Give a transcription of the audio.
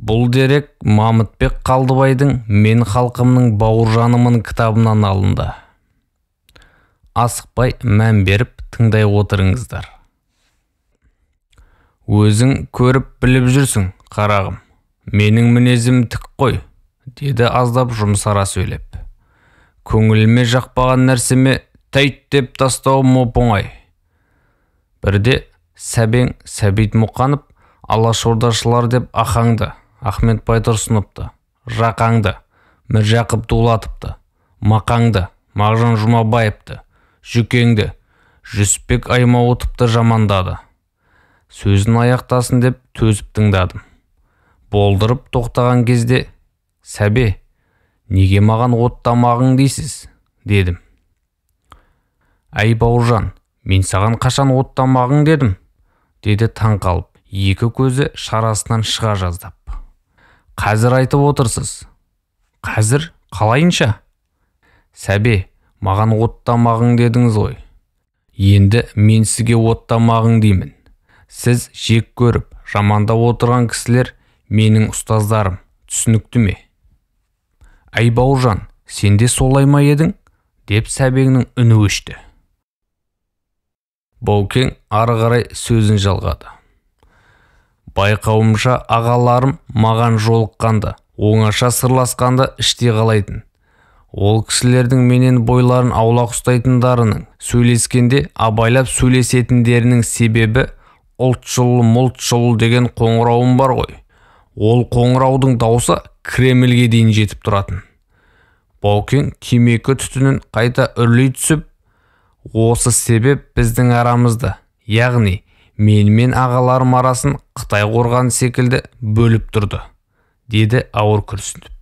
Бұл дерек Мамытбек Қалдыбайдың «Мен халқымның бауыржанымын» кітабынан алынды. Асықпай мән беріп тыңдай отырыңыздар. Өзің көріп біліп жүрсің, қарағым. Менің мінезім тік қой, деді аздап жұмсара сөйлеп. Көңіліме жақпаған нәрсеме тәйт деп тастауым оп-оңай. Бірде Сәбең Сәбит Мұқанов алашордашылар деп Ахаңды, Ахмет Байтұрсыновты, Жақаңды, Міржақып Дулатовты, Мақаңды, Мағжан Жұмабаевты, Жүкеңді, Жүсіпбек Аймауытовты жамандады. Сөзін аяқтасын деп төзіп тыңдадым. Болдырып тоқтаған кезде, «Сәбе, неге маған оттамағың дейсіз?» дедім. «Әй, Бауыржан, мен саған қашан оттамағың дедім?» деді таң қалып, екі көзі шарасынан шыға жаздап. «Қазір айтып отырсыз». «Қазір? Қалайынша?» «Сәбе, маған оттамағың дедіңіз ғой. Енді мен сізге оттамағың деймін. Сіз жек көріп, жамандап отырған кісілер менің ұстаздарым, түсінікті ме?» «Әй, Бауыржан, сен де солай ма едің?» деп Сәбеңнің үні өшті. Баукең ары қарай сөзін жалғады. Байқауымша, ағаларым маған жолыққанды, оңаша сырласқанды іштей қалайтын. Ол кісілердің менен бойларын аулақ ұстайтындарының, сөйлескенде абайлап сөйлесетіндерінің себебі ұлтшыл, мұлтшыл деген қоңырауым бар ғой. Ол қоңыраудың даусы Кремльге дейін жетіп тұратын. Баукең темекі түтінін қайта үрлей түсіп, осы себеп біздің арамызды, яғни менімен ағаларым арасын Қытай қорғаны секілді бөліп тұрды, деді ауыр күрсініп.